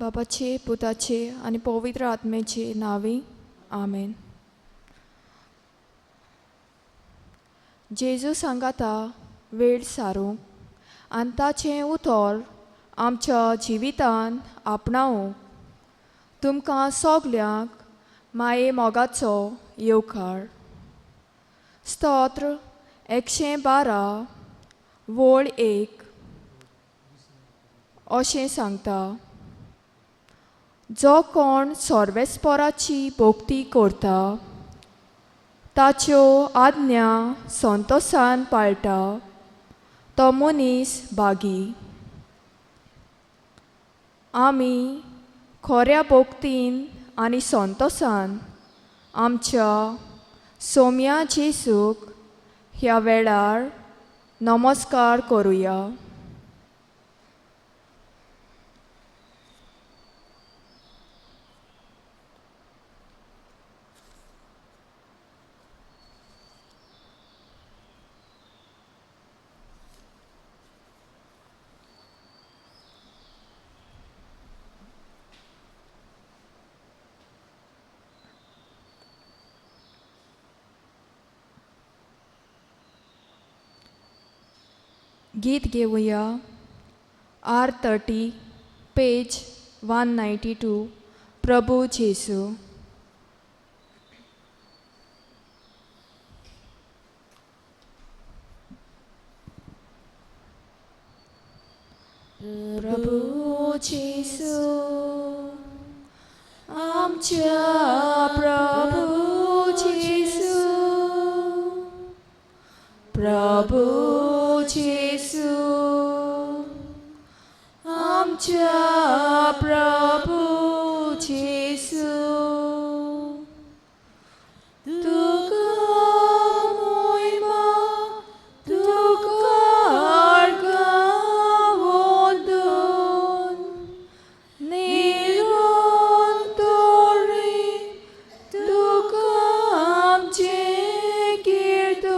बापाचे पुताचे आनी पवित्र आत्म्याचे नांवी आमेन. जेजू सांगाता वेळ सारूंक आनी ताचें उतर आमच्या जिवितान आपणावंक तुमकां सगल्यांक माये मोगाचो येवकार. स्तोत्र 112 वळ 1 अशें सांगता, जो कोण सर्वेस्पराची भक्ती करता ताच्यो आज्ञा संतोसान पाळटा तो मनीस भागी. आमी खऱ्या भक्तीन आनी संतोसान आमच्या सोम्या जेजूक ह्या वेळार नमस्कार करुया. गीत घेवया R30 page 192 प्रभू जेसू. प्रभू जेसू आमच्या प्रभू जेसू, प्रभू जेसू आमच्या प्रभू जेसू, तुका मोहिमा तुका अर्घावंदन निरंतरी तुका आमचें कीर्तन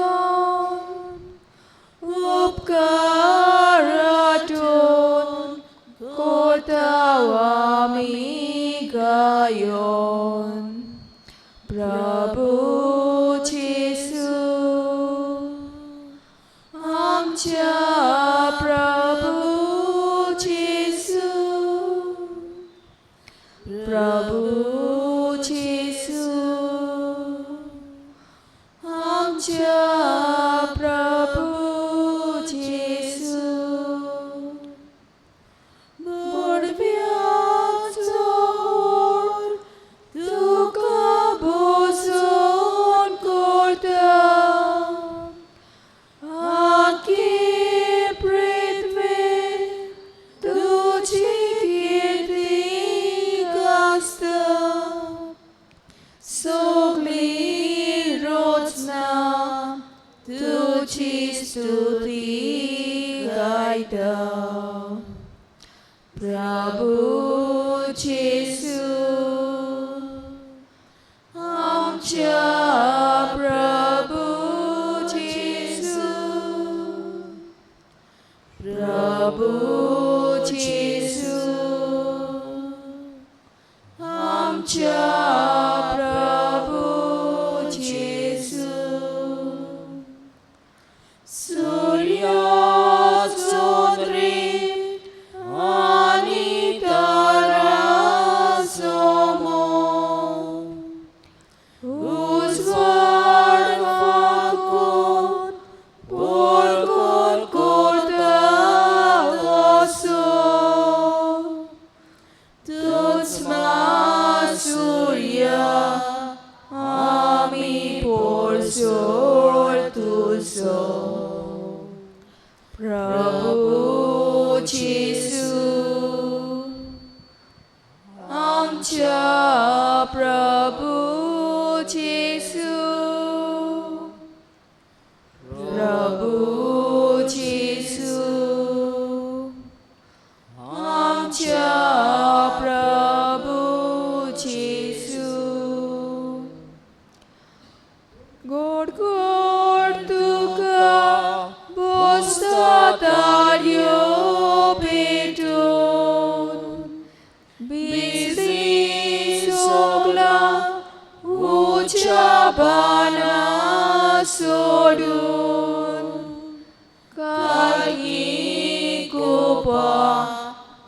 उपकारातून कोता आमी गायोन. प्रभू जेसू आमच्या प्रभू जेसू, प्रभू जेसू आमच्या प्रभू जेसू. बोडव्याचो होर तुका बोसून करता आखी पृथ्वी तुजी कीर्ती गाजता, सगळी रचना तुजी स्तुती गायता. प्रभू जेसू आमच्या प्रभू जेसू, प्रभू जेसू आमच्या प्रभू जेसू. सूर्याचो आनी ताराचो मोग उजवाड फांकून परगट करता असो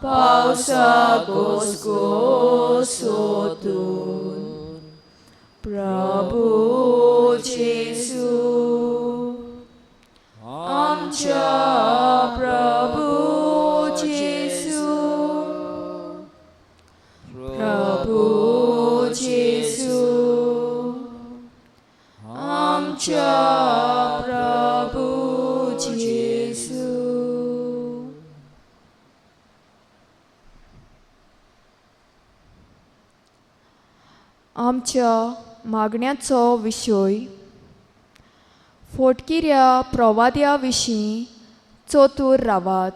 पावसा घोसघोसोतून. प्रभू जेजू आमच्या प्रभू जेजू, प्रभू जेजू आमच्या प्रभू जेजू. आमच्या मागण्याचो विशय फोटकिऱ्या प्रवाद्या विशीं चतूर रावात.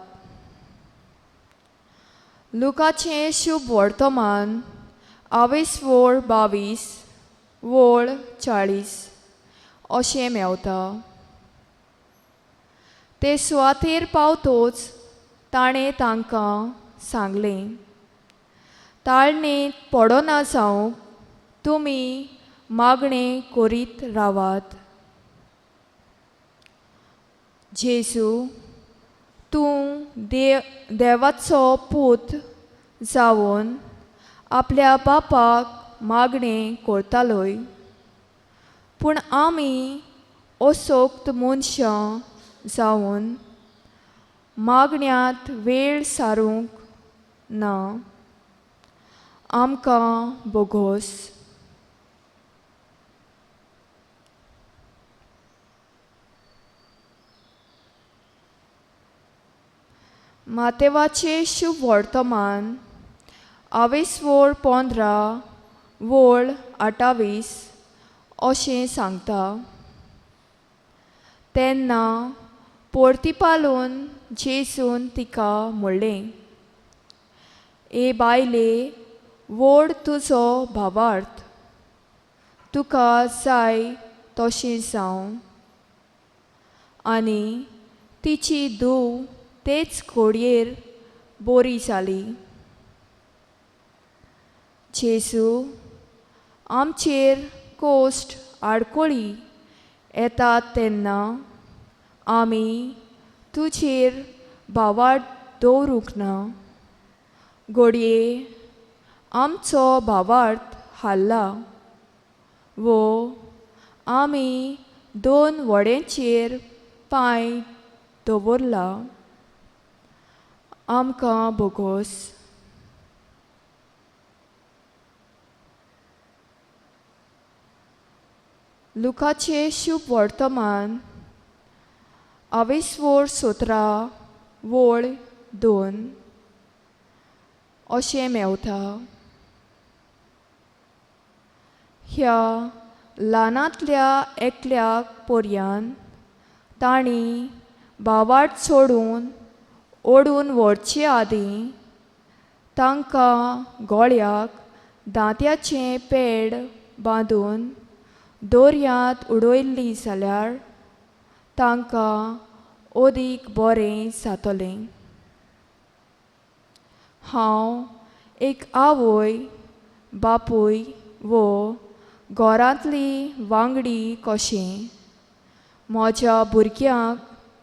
लुकाचें शुभ वर्तमान आवेस वोळ 22 वोळ 40 अशें मेवता. ते सुवातेर पावतोच ताणें तांकां सांगलें, ताळणेंत पडना जावंक तुमी मागणें करीत रावात. जेजू, तूं देवाचो पूत जावन आपल्या बापाक मागणें करतालोय, पूण आमी असोक्त मनशां जावन मागण्यांत वेळ सारूंक ना. आमकां बोगोस. मातेवाचें शुभ वर्तमान आवेस वोळ 15 वोळ 28 अशें सांगता. तेन्ना पोर्तिपालून जेजून तिका म्हणलें, ए बायले, व्हड तुजो भावार्थ, तुका जाय तशें जावं. आनी तिची धूव तेच घडयेर बरी जाली. जेजू, आमचेर कोश्ट आडकोळी येतात तेन्ना आमी तुजेर भावार्थ दवरूंक ना. घडये आमचो भावार्थ हाल्ला वो आमी दोन व्हड्यांचेर पांय दवरला. आमकां बोगोस. लुकाचें शुभ वर्तमान आवेसवोळ 17 वोळ 2 अशें मेवता. ह्या ल्हानांतल्या एकल्याक पोरयान तांणी भावार्थ सोडून ओडून व्हरचे आदीं तांकां गोळ्याक दांत्याचें पेड बांदून दर्यांत उडयल्ली जाल्यार तांकां अदीक बरें जातलें. हांव एक आवय बापूय वो घरांतली वांगडी कशें म्हज्या भुरग्यांक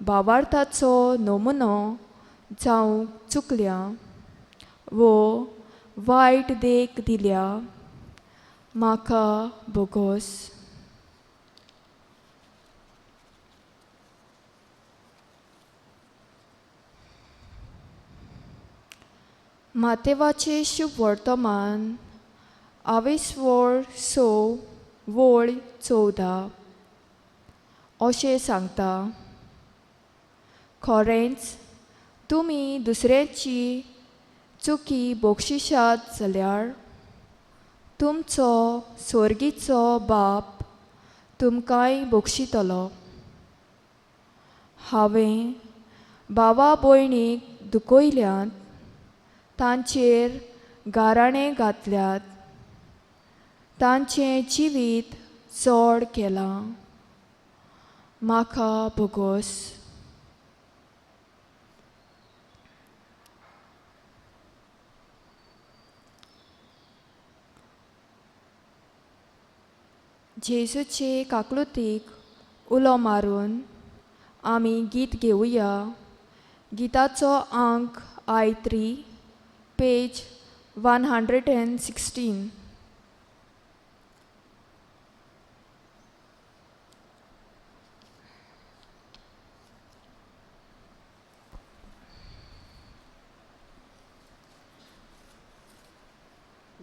भावार्थाचो नमुनो जावंक चुकल्या वो वायट देख दिल्या. म्हाका बोगोस. मातेवाचें शुभ वर्तमान आवेसवोळ 6 वोळ 14 अशें सांगता. खरेंच तुमी दुसऱ्याची चुकी बक्षिशात जाल्यार तुमचो स्वर्गीचो बाप तुमकांय बक्षितलो. हांवें भावा भयणीक दुखयल्यात, तांचेर गाराणें घातल्यात, तांचें जिवीत चड केलां. म्हाका बोगोस. जेजूचे काकलुतीक उलो मारून आमी गीत घेवया. गिताचो आंक I 3 पेज 116.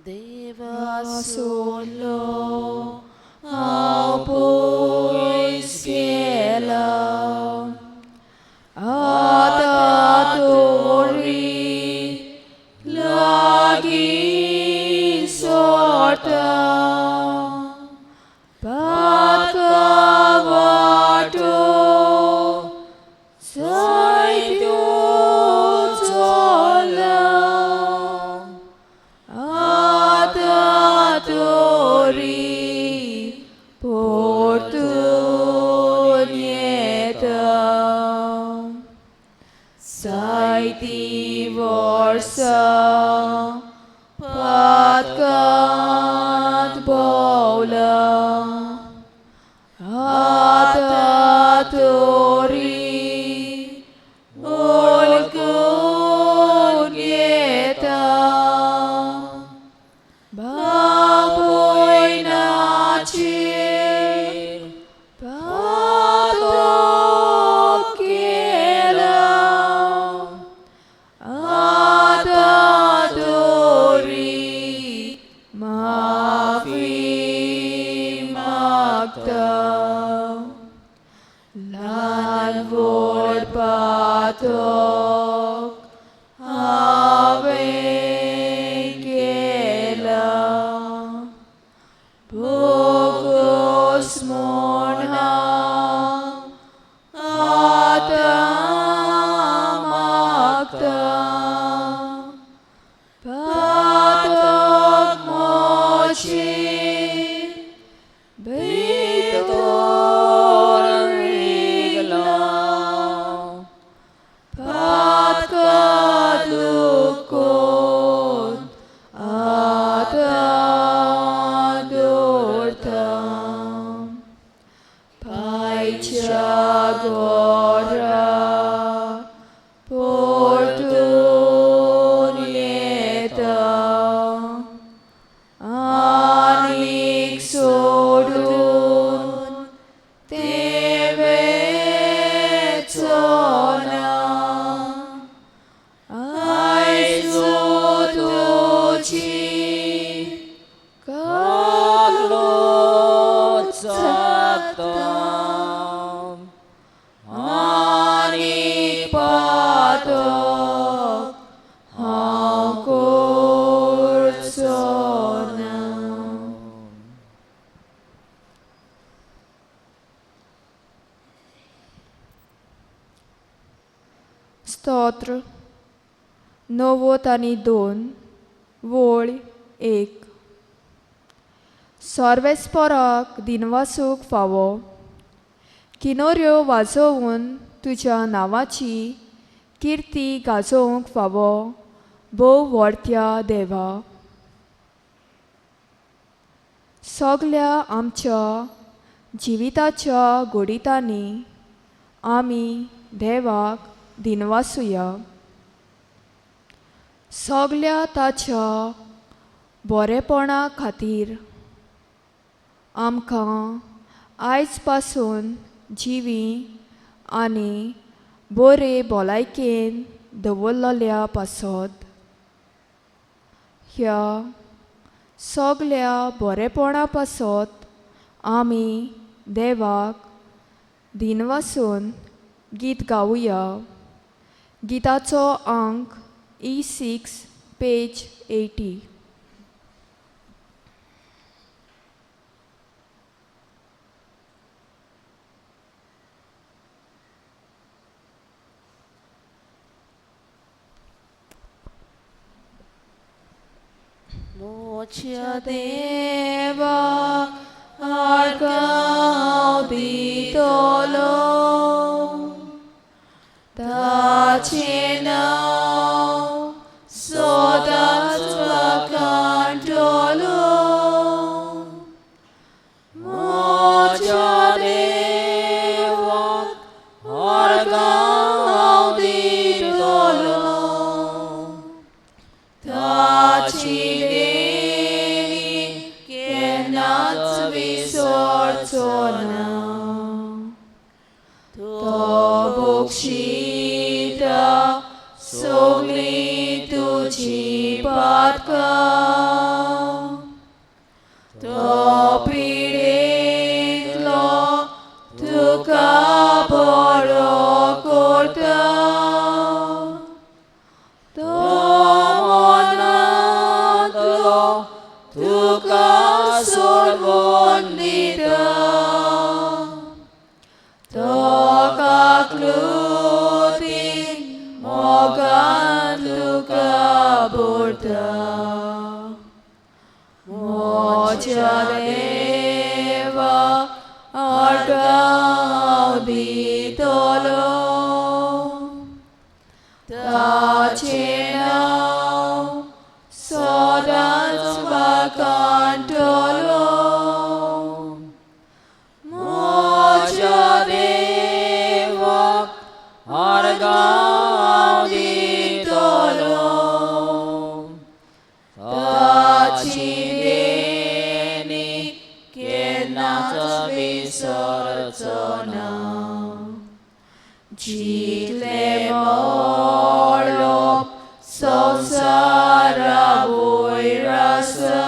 देवा सोडलो हांव पयस गेला, आतां तोरी लागीं सोडटा, पातका वाटो जायत्यो चल्ला, आतां तोरी परतून येता. जायतीं वर्सां पातकांत भोंवला, आतां तोरी वळखून येता, बापूय नाचेर पातक केला, आतां तोरी माफी मागता. ल्हान व्हड पातक हांवें केला, भोगोस म्हूण हांव आतां मागता, पातक म्हजें भितर रिगलां, पातका दुखून आतां दवरता, पायच्या घरा परतून येता, आनीक सोडून तें वेचो ना, आयज तुजी काकलूत जाता, आनीक पातक हांव करचो ना. स्तोत्र 92 वळ 1. सर्वेस्पराक दिनवासूक फावो, किनोऱ्यो वाजोवन तुज्या नांवाची किर्ती गाजोवंक फावो, भोव व्हडत्या देवा. सगल्या आमच्या जिविताच्या घडितांनी आमी देवाक दिनवासुया. सगल्या ताच्या बरेपणा खातीर आमकां आयज पासून जिवी आनी बरे भलायकेन दवरलेल्या पासत ह्या सगल्या बरेपणा पासत आमी देवाक दिनवासून गीत गावया. गिताचो अंक E6 page 80. मोच्या देवा आर्गां दितलो, ताचें नांव सदांच वाखाणटलो. म्हज्या देवाक आर्गां दितलो, आठवण दिता तो काकलुतीन मोगान तुका भरता म्हज्या देवा आर्गां दितलो ताचें नांव सदांच वाखाणटलो म्हज्या देवाक आर्गां दितलो ताची देणी केन्नाच विसरचो ना जितलें मळब संवसारा वयर आसा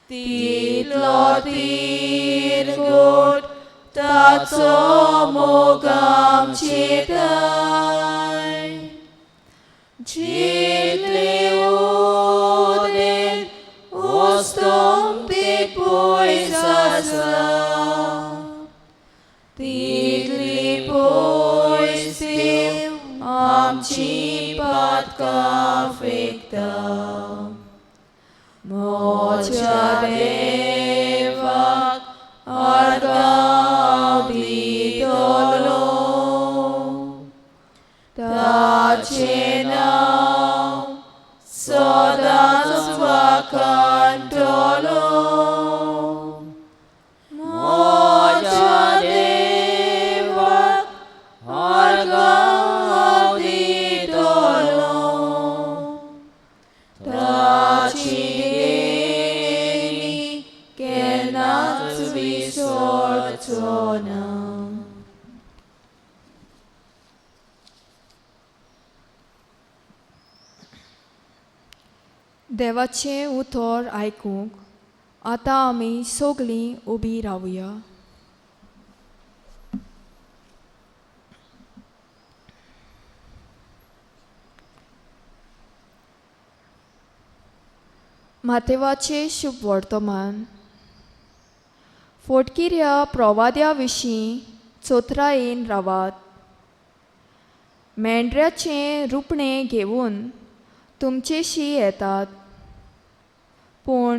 तितलो तिरगोट ताचो मोग आमचेर जितले उदेंत अस्तंते पयस आसा तितली पयस देव आमची पातकां फेकता म्हज्या देवाक आर्गां दितलो ताचें नांव सदांच वाखाणटलो म्हज्या देवाक आर्गां दितलो ताची देणी केन्नाच विसरचो ना. देवाचें उतर आयकूंक आतां आमी सगळीं उबीं रावया. मातेवाचें शुभ वर्तमान. फोटकिऱ्या प्रवाद्या विशीं चोत्रायेन रावात. मेंढऱ्याचें रुपणें घेवन तुमचेशी येतात, पूण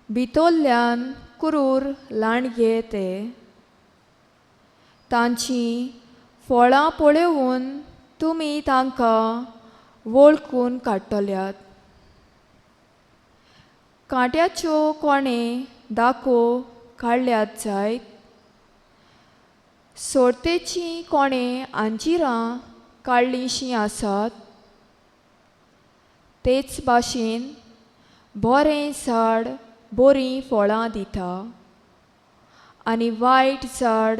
भितरल्यान क्रूर लांडगे ते. तांचीं फळां पळोवन तुमी तांकां वळखून काडटल्यात. कांट्याच्यो कोणें दाखो काडल्यात जायत, सोर्तेचीं कोणें आंजिरां काडलींशीं आसात. तेच भाशेन बरें झाड बरीं फळां दिता आनी वायट झाड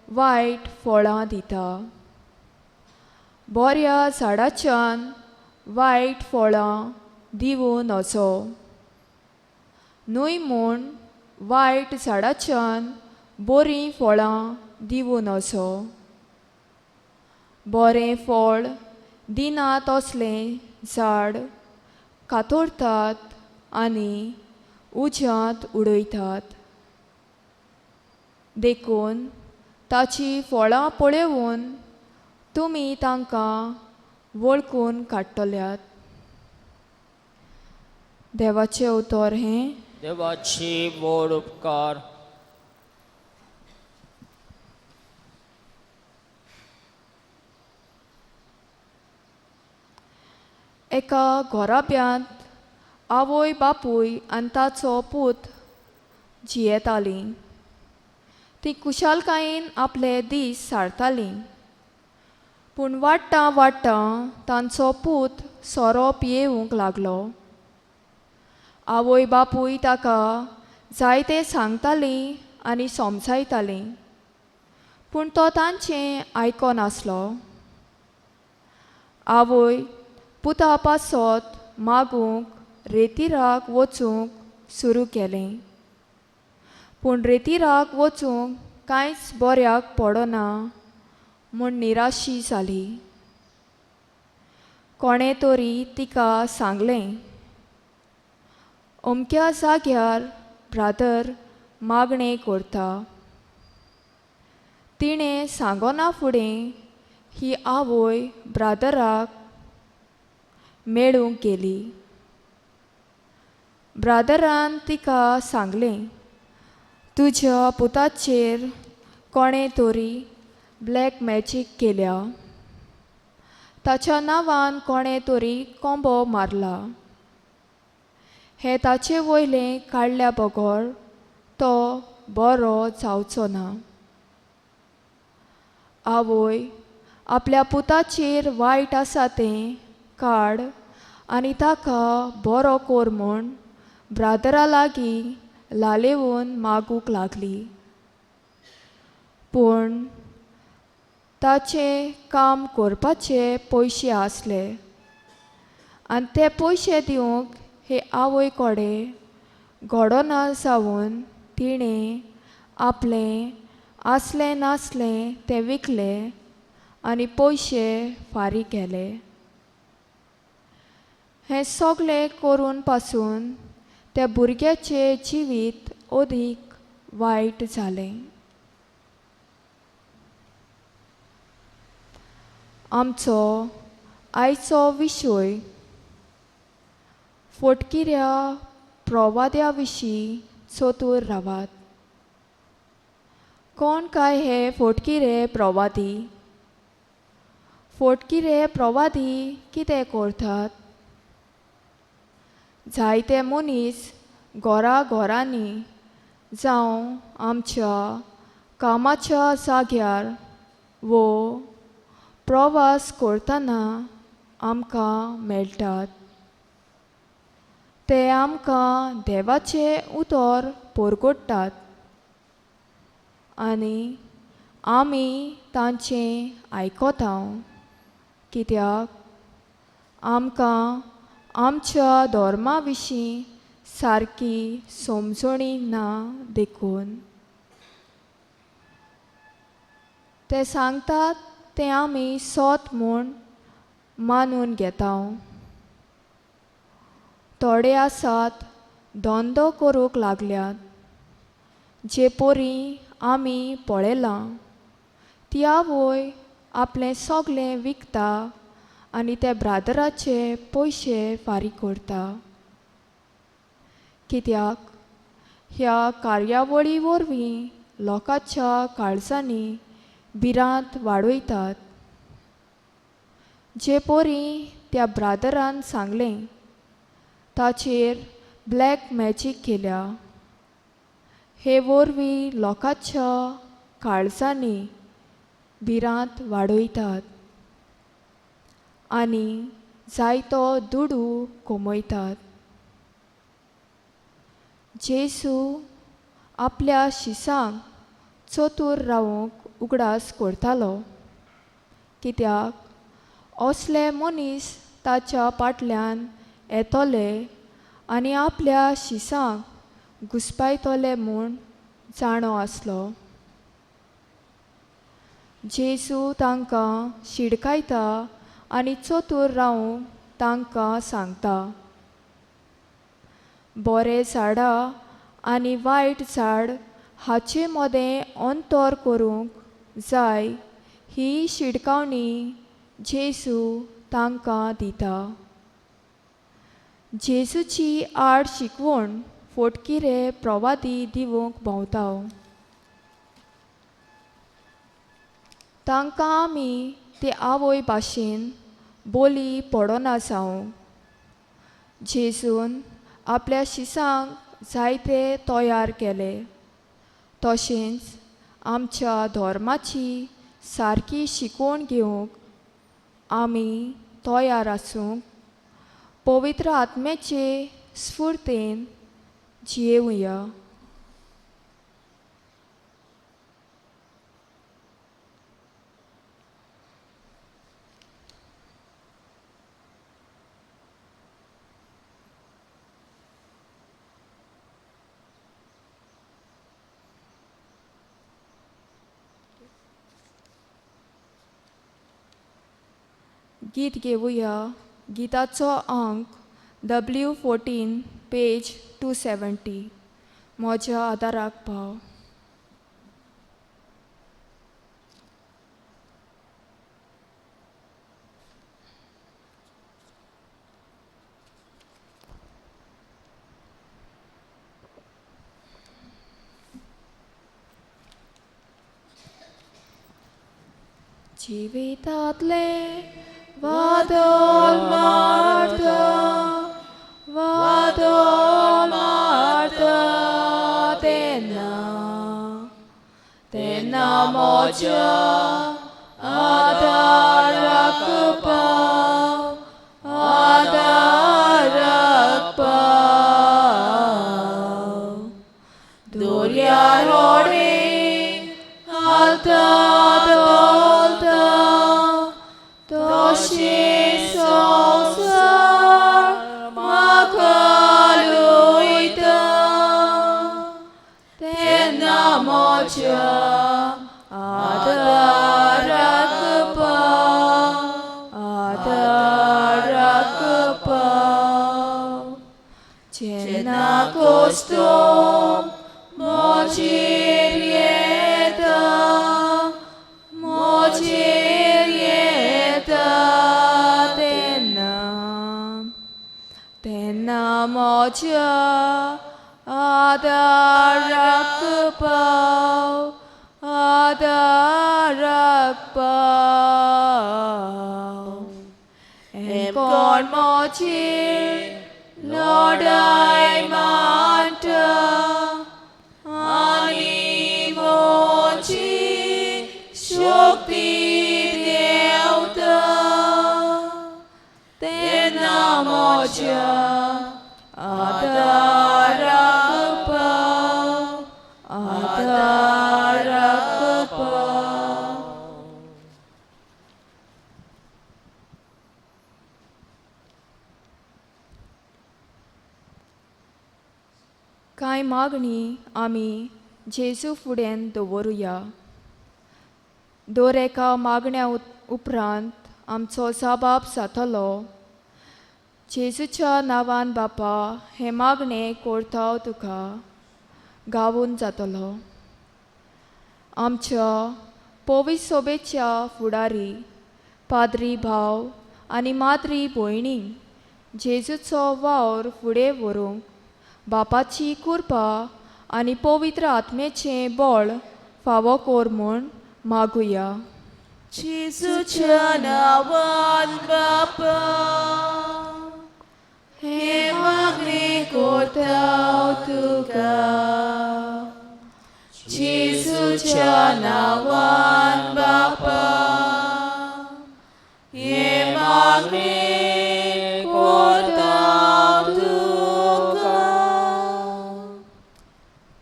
वायट फळां दिता. बऱ्या झाडाच्यान वायट फळां दिवं नजो, न्हय म्हूण वायट झाडाच्यान बरीं फळां दिवं नजो. बरें फळ दिना तसलें झाड कातरतात आनी उज्यांत उडयतात. देखून ताची फळां पळोवन तुमी तांकां वळखून काडटल्यात. देवाचें उतर हें. देवाची व्हड उपकार. एका घराब्यांत आवय बापूय आनी ताचो पूत जियेतालीं. तीं खुशालकायेन आपले दीस सारतालीं. पूण वाडटां वाडटां तांचो पूत सोरो पियेवंक लागलो. आवय बापूय ताका जायतें सांगतालीं आनी समजायतालीं, पूण तो तांचें आयकनासलो. आवय पुता पासत मागूंक रेतिराक वचूंक सुरू केलें, पूण रेतिराक वचूंक कांयच बऱ्याक पडना म्हूण निराशी जाली. कोणें तरी तिका सांगलें, अमक्या जाग्यार ब्रादर मागणें करता. तिणें सांगना फुडें ही आवय ब्रादराक मेळूंक गेली. ब्रादरान तिका सांगलें, तुज्या पुताचेर कोणें तरी ब्लॅक मॅजीक केल्या, ताच्या नांवान कोणें तरी कोंबो मारला, हें ताचे वयलें काडल्या बगर तो बरो जावचो ना. आवय आपल्या पुताचेर वायट आसा तें काड आनी ताका बरो कोर म्हूण ब्रादरा लागीं लालेवन मागूंक लागली. पूण ताचें काम करपाचे पयशे आसले आनी ते पयशे दिवंक हे आवय कडेन घडोना जावन तिणें आपलें आसलें नासलें तें विकलें आनी पयशे फारीक केले. हें सगळें करून पासून त्या भुरग्याचें जिवीत अदीक वायट जालें. आमचो आयचो विशय फोटकिऱ्या प्रवाद्या विशीं चतूर रावात. कोण काय हे फोटकिरे प्रवादी? फोटकिरे प्रवादी कितें करतात? जायते मनीस घरा घरांनी जावं आमच्या कामाच्या जाग्यार वो प्रवास करतना आमकां मेळटात. ते आमकां देवाचें उतर परगट्टात आनी आमी तांचें आयकता, कित्याक आमकां आमच्या धर्मा विशीं सारकी समजणी ना देखून. ते सांगतात तें आमी सत म्हूण मानून घेता. थोडे आसात धंदो करूंक लागल्यात, जे परी आमी पळयलां ती आवय आपलें सगळें विकता आनी त्या ब्रादराचे पयशे फारीक करता, कित्याक ह्या कार्यावळी वरवीं लोकांच्या काळजांनी भिरांत वाडयतात. जे परी त्या ब्रादरान सांगलें ताचेर ब्लॅक मॅजीक केल्या, हे वरवीं लोकांच्या काळजांनी भिरांत वाडयतात आनी जायतो दुडू कमयतात. जेजू आपल्या शिसांक चतूर रावंक उगडास करतालो, कित्याक असले मनीस ताच्या फाटल्यान येतले आनी आपल्या शिसांक घुसपायतले म्हूण जाणो आसलो. जेजू तांकां शिडकायता आनी चतूर रावंक तांकां सांगता. बरें झाडां आनी वायट झाड हाचे मदें अंतर करूंक जाय ही शिडकावणी जेजू तांकां दिता. जेजूची आड शिकवण फोटकिरे प्रवादी दिवंक भोंवता. तांकां आमी ते आवय भाशेन बोली पडना जावं. जेजून आपल्या शिसांक जायते तयार केले, तशेंच आमच्या धर्माची सारकी शिकवण घेवंक आमी तयार आसूंक पवित्र आत्म्याचे स्फुर्तेन जियेवया. गीत घेवया. गीताचो अंक W 14 page 270. म्हज्या आदाराक पाव. जिवितांतले वादळ मारता, वादळ मारता तेन्ना, तेन्ना म्हज्या आदाराक पाव, आदाराक पाव. दर्यार होडें हालता धोलता, तशें संवसार म्हाका लुयता, तेन्ना म्हज्या आदाराक पाव, आदाराक पाव. जेन्ना कोश्टोम म्हजेर येता, म्हजेर येता तेन्ना, तेन्ना म्हज्या आदाराक पाव, आदाराक पाव. कोण म्हजेर लडाय मांडटा आनी म्हजी शक्ती देंवता, तेन्ना म्हज्या आदाराक पाव, आदाराक पाव. कांय मागणी आमी जेजू फुड्यान दवरुया. दर एका मागण्या उपरांत आमचो जबाब जातलो. जेजूच्या नांवान बापा हें मागणें करता तुका गावून जातलो. आमच्या पवित्र सोबेच्या फुडारी पाद्री भाव आनी माद्री भयणी जेजूचो वावर फुडें व्हरूंक बापाची कृपा आनी पवित्र आत्म्याचें बळ फावो कर म्हूण मागुया. जेजूच्या नांवान बापा हें मागणें करता तुका, जेजूच्या नांवान बापा हें मागणें करता तुका.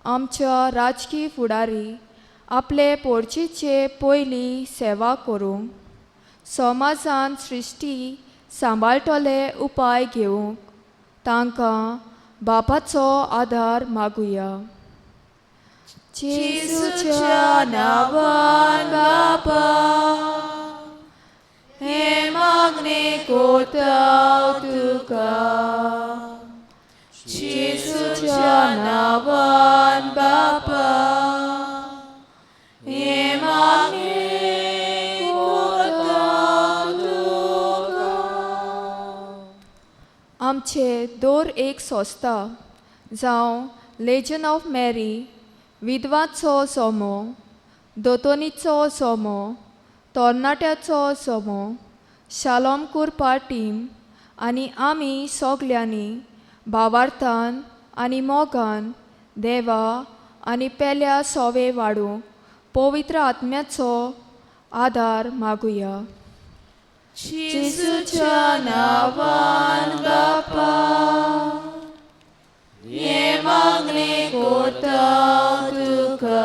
आमच्या राजकीय फुडारी आपले पोर्चीचे पयली सेवा करूंक, समाजान सृश्टी सांबाळटले उपाय घेवंक तांकां बापाचो आदार मागुया. जेजूच्या नांवान बापा हें मागणें करता तुका, जेजूच्या नांवान बापा हें मागणें करता तुका. आमचे दर एक संस्था जावं लेजन ऑफ मॅरी, विधवाचो सोमो, दोतोनीचो सोमो, तरणाट्याचो सोमो, शालोम कुरपा टीम आनी आमी सगल्यांनी भावार्थान आनी मोगान देवा आनी पेल्या सोवे वाडूंक पवित्र आत्म्याचो आदार मागुया. जेजूच्या नांवान बापा हें मागणें करता तुका,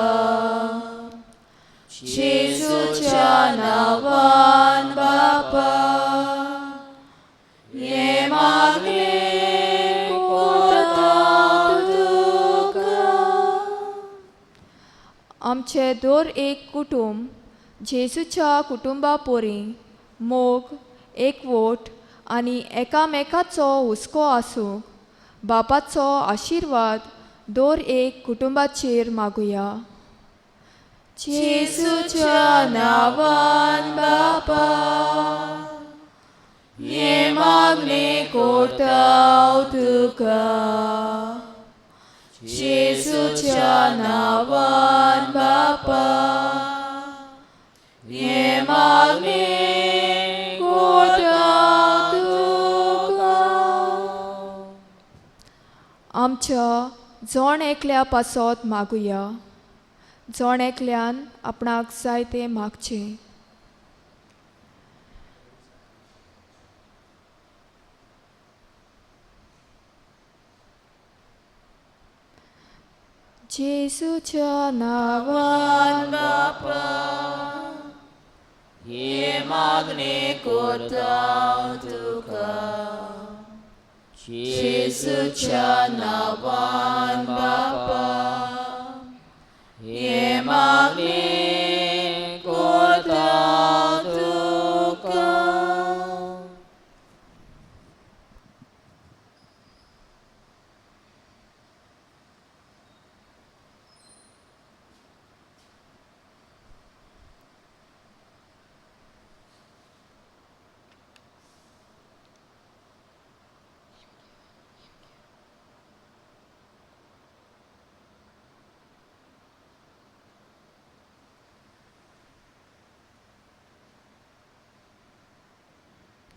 जेजूच्या नांवान बापा हें मागणें करता तुका. आमचें दर एक कुटुंब जेजूच्या कुटुंबा पोरी मोग, एकवट आनी एकामेकाचो हुस्को आसूंक बापाचो आशिर्वाद दर एक कुटुंबाचेर मागुया. जेजूच्या नांवान बापा हे मागणें कोरता तुका. जेजूच्या नांवान बापा हे मागणें कोरता तुका. आमच्या जण एकल्या पासत मागुया. जण एकल्यान आपणाक जाय तें मागचें. जेजूच्या नांवान बापा हे मागणें कोरता तुका. जेजूच्या नांवान बापा हे मागणें कोरता तुका.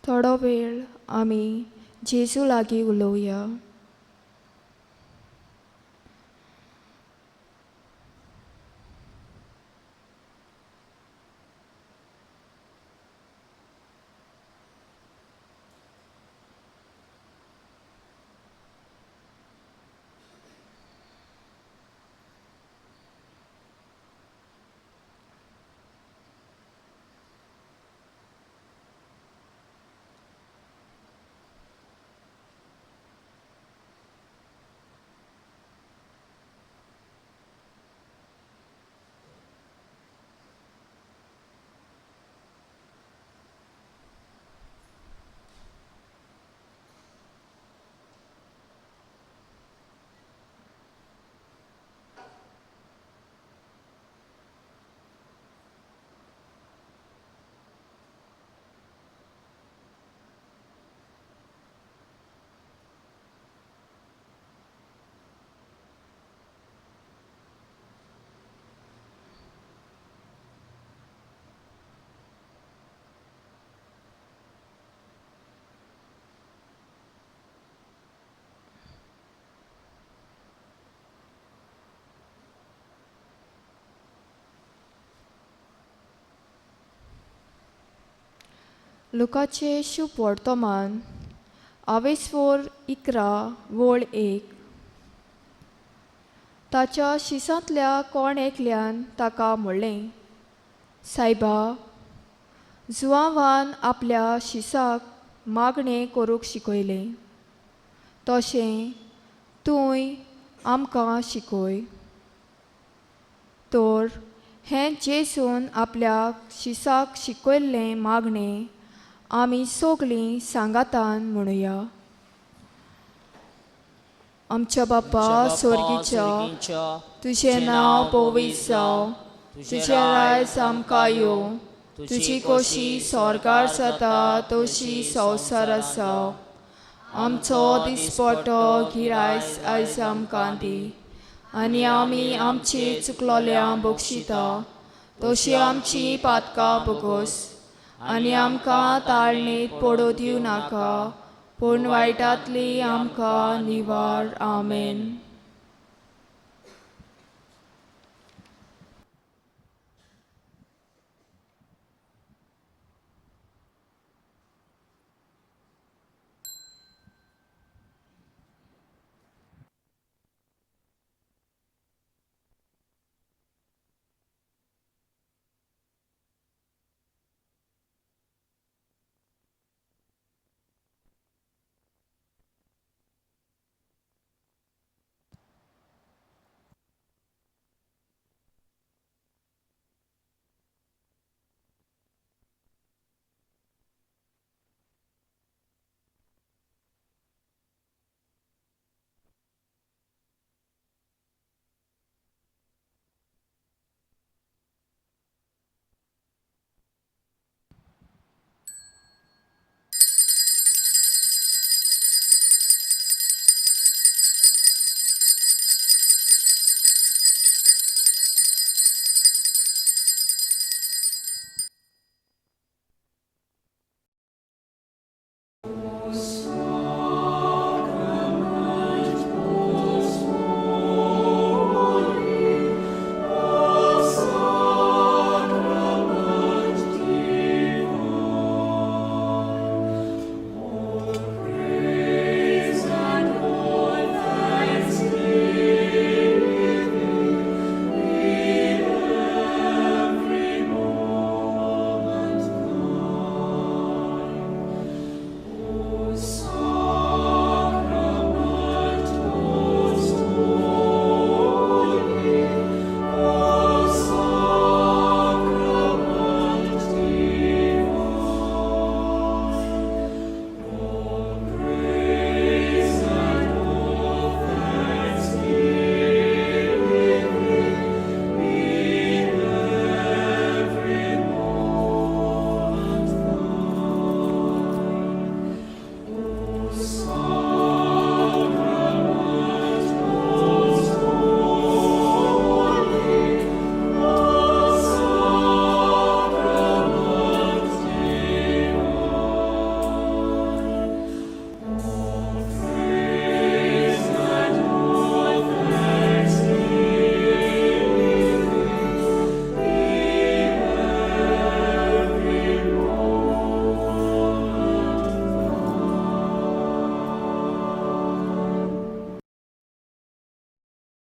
थोडो वेळ आमी जेजू लागीं उलोवया. लुकाचें शुभ वर्तमान आवेस्वोर 11:1. ताच्या शिसांतल्या कोण एकल्यान ताका म्हणलें, सायबा, जुआंवान आपल्या शिसाक मागणें करूंक शिकयलें, तशें तूंय आमकां शिकय. तर हें जेजून आपल्या शिसाक शिकयल्लें मागणें आमी सगळीं सांगातान म्हणुया. आमच्या बापा स्वर्गीच्या, तुजें नांव पवित्र जावं, तुजें रायज आमकां येवं, तुजी खोशी स्वर्गार जाता तशी संवसारार जावं. आमचो दिसपट्टो गिरायस आयज आमकां दी, आनी आमी आमची चुकलोल्या बक्षिता तशी आमची पातकां भोगोस, आनी आमकां ताळणेंत पडूं दिवं नाका, पूण वायटांतली आमकां निवार. आमेन.